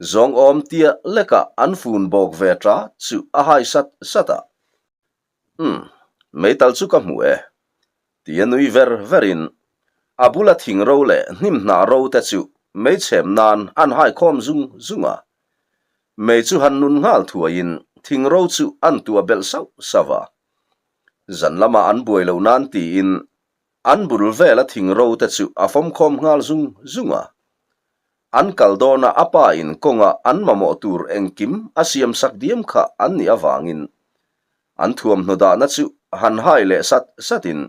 zawng awm tia lekah an fun bawk ve ta chu a hai sat sat a. Umm, meital chu ka hmu e. Tia nui ver verin a bula thing ro leh hnim hnah ro te chu mei chhem nan an hai khawm zung zung a. Mei chu han nun nghal thuaiin thing ro chu an tuah belh sauh sauh a. Zan lamah an buai loh nan tiin. An bul vela thing ro te chu a fawmkhawm nghal zung zung a. An kal dawna a pa in kawnga an mamawh tur engkim a siam sak diam kha an nih avangin an thuamhnaw dahna chu han hai leh sat satin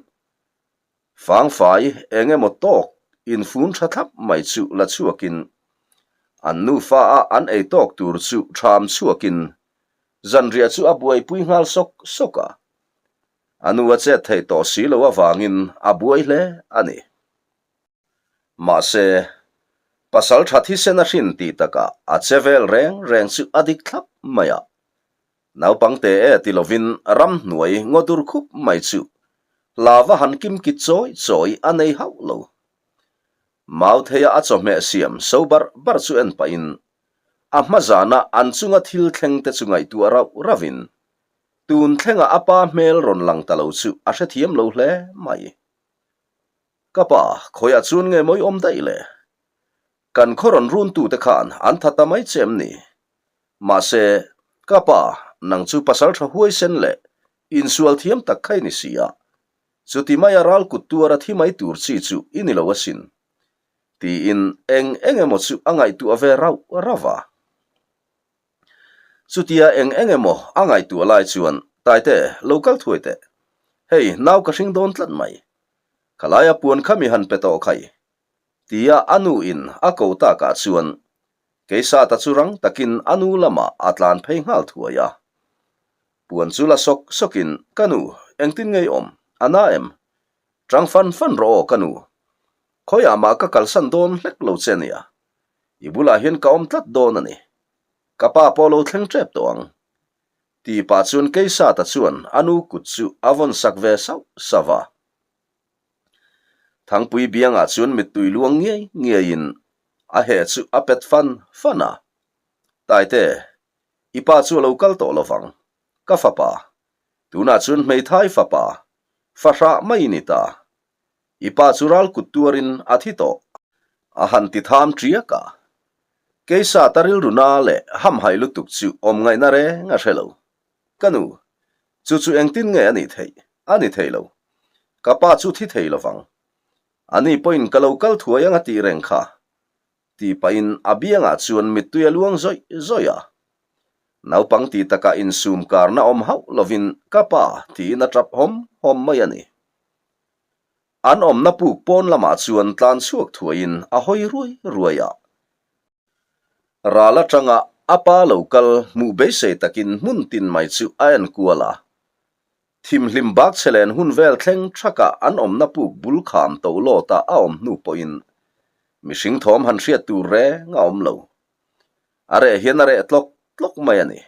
fangfai eng emaw tawk infun tha thlap mai chu la chhuakin an nufa a an ei tawk tur chu ṭham chhuakin zanriah chu a buaipui nghal sawk sawk a. A nu a chet theih tawh si lo avangin a buai hle a ni. Mahse, pasal tha thisen a hrin tih takah a che vel reng reng chu a dik thlap mai a. Naupang te e ti lovin ramhnuai ngaw dur khup mai chu lava han kimkit chawi chawi a nei hauh lo. Mautheia a chawhmeh siam so bar bar chu en pahin a hma zana an chunga thil thleng te chu ngaihtuah rauh rauhin Tun thlengah a pa hmel rawn lang ta lo chu a hrethiam lo hle mai. Ka pa, khawiah chuan nge mawi awm daih le? Kan khaw rawn runtute khan an tha ta mai che em ni? Mahse, ka pa, nang chu pasal tha huaisen leh insual thiam tak kha i ni si a, chuti maia ral kut tuara thi mai tur chi chu i ni lo asin, tiin eng eng emaw chu a ngaihtuah ve rauh rauh a. Chutia eng eng emaw a ngaihtuah lai chuan, Taite, lo kal thuai teh. Hei, nau ka hring dawn tlat mai. Khalaia puan kha mi han pe tawh khai. Tia a nu in a ko takah chuan Keisata chu rang takin a nu lamah a tlan phei nghal thuai a. Puan chu la sawk sawkin, Ka nu, engtin ngei awm? A na em? Tang fan fan rawh aw ka nu. Khawiah mah ka kalsan dawn hlek lo che nia. I bulah hian ka awm tlat dawn a ni. Ka pa pawh lo thleng tep tawh ang. Ti pah chuan Keisata chuan a nu kut chu a vawn sak ve sauh sauh a. Thangpui biangah chuan mittui luang ngiai ngiaiin a heh chu a pet fan fan a. Taite, i pa chu a lo kal tawh lovang, ka fapa. Tunah chuan hmeithai fapa, fahrah mai i ni ta. I pa chu ral kut tuarin a thi tawh. A han ti tham ṭiak a. Keisata rilru na leh hamhaih lutuk chu awm ngaihna reng a hre lo. Ka nu, chu chu engtin nge a nih theih? A ni thei lo. Ka pa chu thi thei lovang. Ani pawhin ka lo kal thuai ang a tih reng kha. Tih pahin a biangah chuan mittui a luang zawih zawih a. Naupang tih takah insum karna awm hauh lovin ka pa tiin a tap hawm hawm mai a ni. An awmna puk pawn lamah chuan tlan chhuak thuaiin a hawi ruai ruai a. Ral atanga a pa lo kal hmuh beisei takin hmun tin mai chu a en kual a. Thimhlim bak chhe len hun vel thleng thakah an awmna puk bul kham to lawta a awm hnu pawhin mihring thawm han hriat tur reng a awm lo. A reh hian a reh tlawk tlawk mai a ni.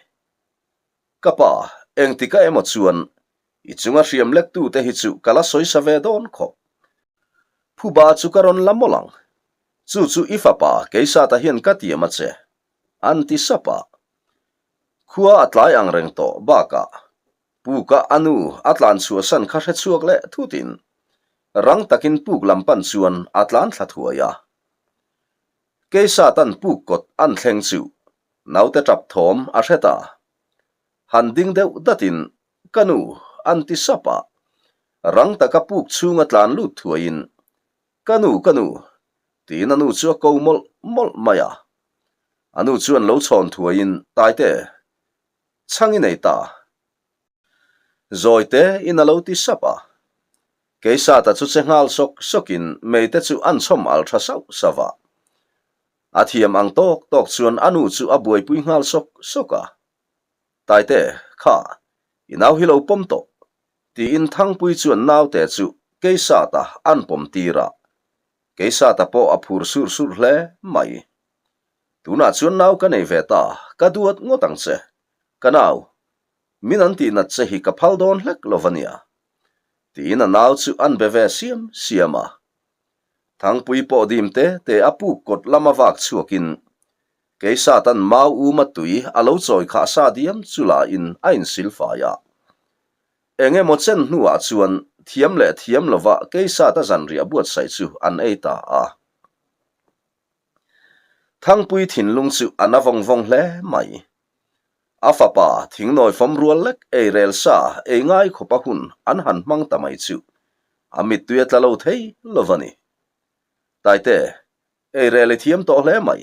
Ka pa, engtika emaw chuan i chunga hriam lektute hi chu ka la sawisa ve dawn khawp. Phuba chu ka rawn la mawlh ang. Chu chu i fapa Keisata hian ka tiam a che, an ti sap a. Khua a tlai ang reng tawh bakah Puka a nu a tlan chhuahsan kha hre chhuak leh thutin rang takin puk lam pan chuan a tlan thla thuai a. Keisatan puk kawt an thleng chu naute tap thawm a hre ta. Han ding deuh datin ka nu an ti sap a, rang taka puk chhunga tlan lut thuaiin ka nu ka nu tiin a nu chu a ko mawlh mawlh mai a. A nu chuan lo chhawn thuaiin Taite, chhang i nei ta. Zawi te in a lo ti sap a. Keisata chu che nghal sawk sawkin meite chu an chhawm al tha sauh sauh a. A thiam ang tawk tawk chuan a nu chu a buaipui nghal sawk sawk a. Taite, kha, i nau hi lo pawm tawh, tiin Thangpui chuan naute chu Keisata an pawm tir a. Keisata pawh a phur sur sur hle mai. Tunah chuan nau ka nei ve ta, ka duat ngawt ang che. Ka nau, min an tih nat che hi ka phal dawn hlek lo va nia. Tiin a nau chu an be ve siam siam a. Thangpui pawh dim te te a puk kawt lama vak chhuakin Keisatan mau uma tui a lo chawi khah sa diam chu la in a insil fai a. Eng emaw chen hnuah chuan thiam leh thiam lova Keisata zanriah buatsaih chu an ei ta a. Thangpui thinlung chu a na vawng vawng hle mai. A fapa thingnawi fawm rual lek ei rel sa ei ngai khawpa hun an han hmang ta mai chu. A mittui a tla lo thei lo va ni. Taite, ei rel i thiam tawh hle mai.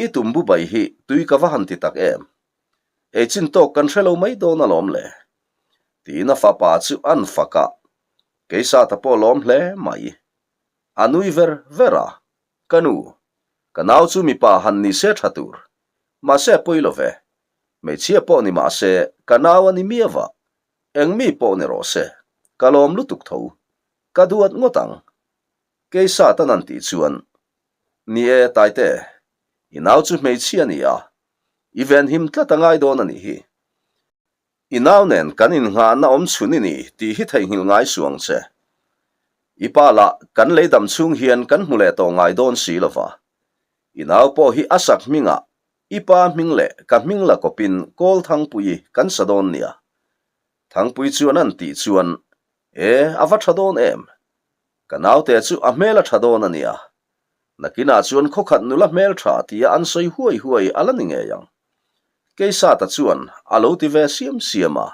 I tum bu bai hi tui ka va han ti tak em. Ei chin tawk kan hre lo mai dawn alawm le. Tiin a fapa chu an fak a, Keisata pawh lawm hle mai. A nui ver ver a, Ka nu, ka nau chu mipa han ni se tha tur. Mahse a pawi lo ve. Hmeichhia pawh ni mahse ka nau a ni miau a, eng mi pawh ni rawh se, ka lawm lutuk tho. Ka duat ngawt ang. Keisatan an tih chuan, Ni e, Taite, i nau chu hmeichhia a ni a, i venhim tlat a ngai dawn a nih hi. I nau nen kan innghahna awm chhun i ni tih hi theihnghilh ngai suh ang che. I pa lah kan lei dam chhung hian kan hmu leh tawh ngai dawn si lo va. I nau pawh hi a sak hmingah i pa hming leh ka hming la kawpin Kawl Thangpuii kan sa dawn nia. Thangpui chuan an tih chuan, E, a va tha dawn em? Ka naute chu a hmel a tha dawn a nia. Nakinah chuan khawkhat nula hmel tha tia an sawi huai huai a la ni ngei ang. Keisata chuan a lo ti ve siam siam a.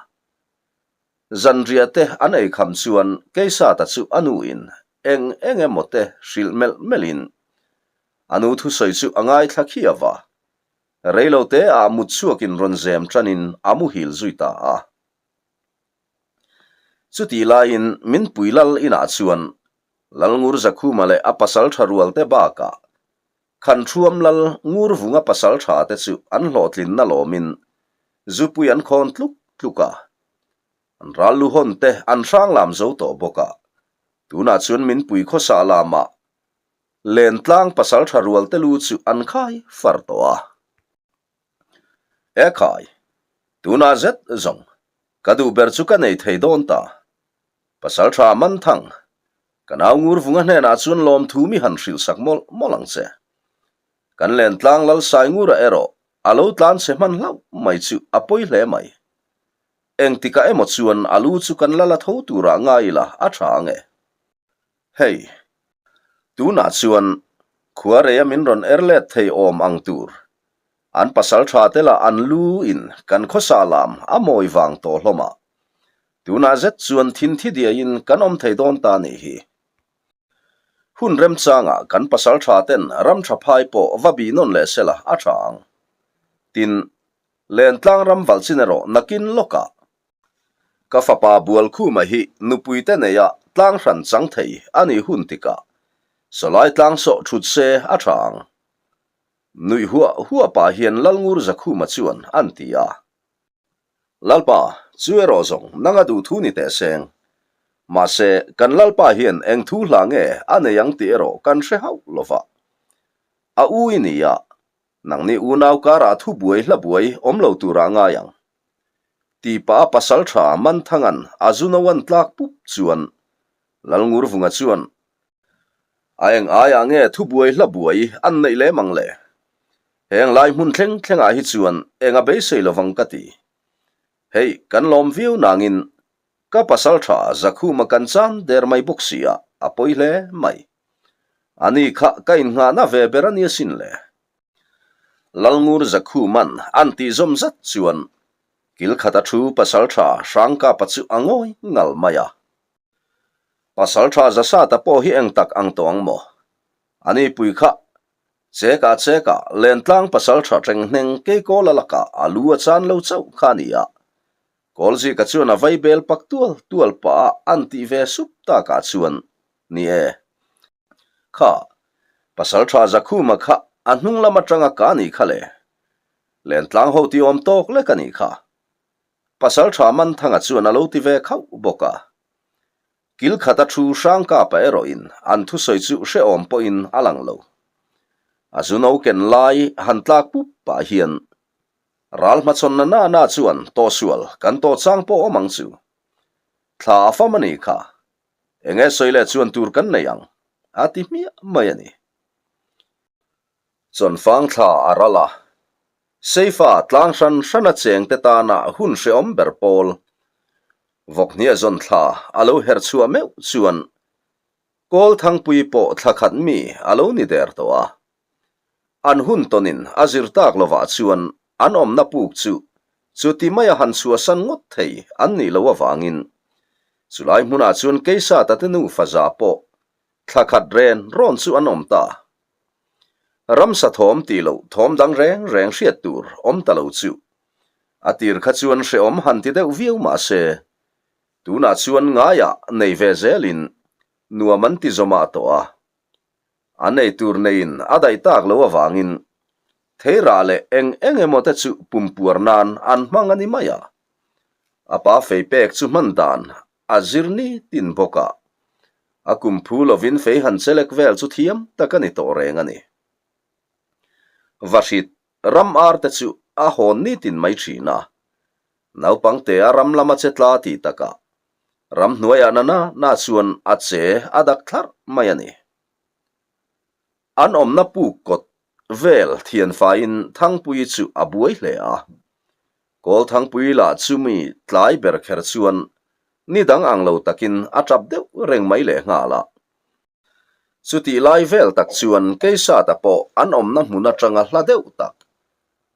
Zanriah te an ei kham chuan Keisata chu a nuin eng eng emaw te hrilh melh melhin a nu thusawi chu a ngaithla khiau a. Reilote ah mut chhuakin rawn zem tanin a muhil zui ta a. Chutih laiin min pui lal inah chuan Lalngur Zakhuma leh a pasal tha rualte bakah Khanṭhuam lal Ngurvunga pasal tha te chu an hlawhtlinna lawmin zupui an khawn tluk tluk a. An ral lu hawn te an hrang lam zo tawh bawk a. Tunah chuan min pui khawsa lamah Lentlang pasal tha rualte lu chu an khai far tawh a. E khai, tunah zet zawng ka duh ber chu ka nei thei dawn ta. Pasal tha man thang, ka nau Ngurvunga hnenah chuan lawmthu mi han hrilh sak mawlh mawlh ang che. Kan Lentlang Lal Saingura erawh a lo tlan chhe hman hlauh mai chu a pawi hle mai. Engtikah emaw chuan a lu chu kan la la tho turah ngai ila a tha ang e. Hei, tunah chuan khuareia min rawn er let thei awm ang tur An pasal tha te lah an lu in kan khawsa lam a mawi vang tawh hlawm a. Tunah zet chuan thin thi diaiin kan awm thei dawn ta nih hi. Hun remchangah kan pasal tha ten ram tha phai pawh va bih nawn leh sela a tha ang. Tin, Lentlang ram valh chin erawh nakin lawkah ka fapa Bualkhuma hi nupuite neia tlang hran chang thei a nih hun tikah sawlai tlang sawh thut se a tha ang. Nuih huah huah pah hian Lalngur Zakhuma chuan an ti a. Lalpa, chu erawh zawng nanga duh thu ni teh seng. Mahse, kan Lalpa hian eng thu hla nge a nei ang tih erawh kan hre hauh lo va. A u i ni a, nangni unau karah thu buai hla buai awm lo turah ngai ang. Ti pah a pasal tha Manthangan a zu no an tlak pup chuan Lalngur Vunga chuan A eng aiah nge thubuai hla buai an neih lem ang le? Heng lai hmun thleng thlengah hi chuan eng a beisei lovang ka ti. Hei, kan lawm viau nangin ka pasal tha Zakhuma kan chan der mai bawk si a, a pawi hle mai. Ani kha ka innghahna ve ber a nia sin le. Lalngur Zakhuman an tih zawm zat chuan kil khata thu pasal tha Hrangkapa chu a ngawi ngal mai a. Pasal tha Zasata pawh hi eng tak ang tawh ang maw? Ani pui kha chekah chekah Lentlang pasal tha tenghneng Keikawl a lakah a lu a chan lo chauh kha a ni a. Kawlzika chuan a vai bel pak tual tual pah a an tih ve sup takah chuan, Ni e. Kha, pasal tha Zakhuma kha a hnung lam atanga ka nih kha le. Lentlang ho ti awm tawk lek a nih kha. Pasal tha Manthanga chuan a lo ti ve khauh bawk a. Kil khata thu hrang kapa erawhin an thusawi chu hrehawm pawhin a lang lo. A zu no ken lai han tlak pup pah hian ral hmachhawnna na na chuan tawhsual kan tawh chang pawh awm ang chu. Thla a fam a nih kha. Enge sawi leh chuan tur kan nei ang, a ti hmiah mai a ni. Chawnfang thla a ral a, Seifa tlang hran hrana chengte tana hun hrehawm ber pawl Vawkhnia zawn thla a lo her chhuah meuh chuan Kawlthangpui pawh thla khat mi a lo ni der tawh a. An hun tawnin a zir tak lovah chuan an awmna puk chu chuti maia han chhuahsan ngawt thei an nih loh avangin. Chulai hmunah chuan Keisata te nufa za pawh thla khat ren rawn chu an awm ta. Ramsa thawm tih loh thawm dang reng reng hriat tur awm ta lo chu. A tir kha chuan hrehawm han ti deuh viau mah se, tunah chuan ngaiah nei ve zelin nuam an ti zawmah tawh a. A nei tur neiin a daih tak lo avangin theirah leh eng eng emaw te chu pumpuar nan an hmang a ni mai a. A pa fei pek chu hman dan a zir ni tin bawk a, a kum phu lovin fei han chelek vel chu thiam tak a ni tawh reng a ni. Vahrit ram ar te chu a hawn ni tin mai thin a, naupang te a ram lama che tla tih takah Ramhnuaiah na na na chuan a che a dak thlarh mai a ni. An awmna puk kawt vel thianfaiin Thangpuii chu a buai hle a. Kawl Thangpuii lah chu mi tlai ber kher chuan ni dang ang lo takin a tap deuh reng mai lehnghal a. Chutih lai vel tak chuan Keisata pawh an awmna hmun atanga hla deuh tak,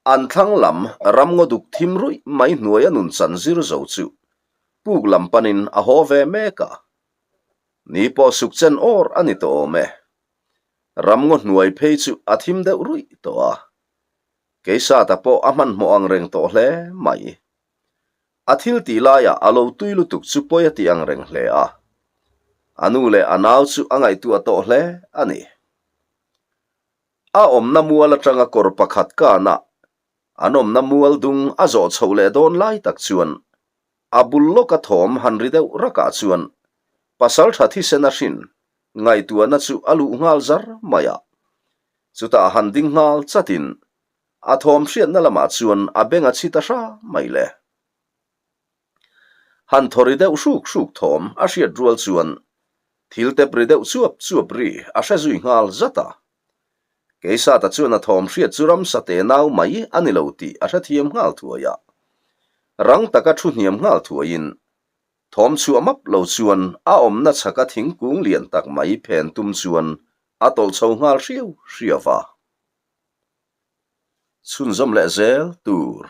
an thlang lam ramngaw duk thim ruih mai hnuaia nun chan zir zo chu puk lam panin a haw ve mek a. Ni pawh suk chen awr a ni tawh awm e. Ramngaw hnuai phei chu a thim deuh ruih tawh a. Keisata pawh a hmanhmawh ang reng tawh hle mai. A thil tih laiah a lo tui lutuk chu pawi a ti ang reng hle a. A nu leh a nau chu a ngaihtuah tawh hle a ni. A awmna mual atanga kawr pakhat kanah an awmna mual dung a zawh chhoh leh dawn lai tak chuan a bul lawka thawm han ri deuh rakah chuan pasaltha thisen a hrin ngaihtuahna chu a luh nghal zar mai a. Chutah han ding nghal chatin A thawm hriatna lamah chuan a beng a chhi ta hra mai le. Han thaw ri deuh hruk hruk thawm a hriat rual chuan thil tep ri deuh chuap chuap ri a hre zui nghal zat a. Keisata chuan a thawm hriat chu ramsa te nau mai a ni lo tih a hrethiam nghal thuai a. Rang taka thu hniam nghal thuaiin thawm chhuah map lo chuan a awmna chhaka thingkung lian tak mai phen tum chuan a tawlh chho nghal hriau hriau a. Chhunzawm leh zel tur.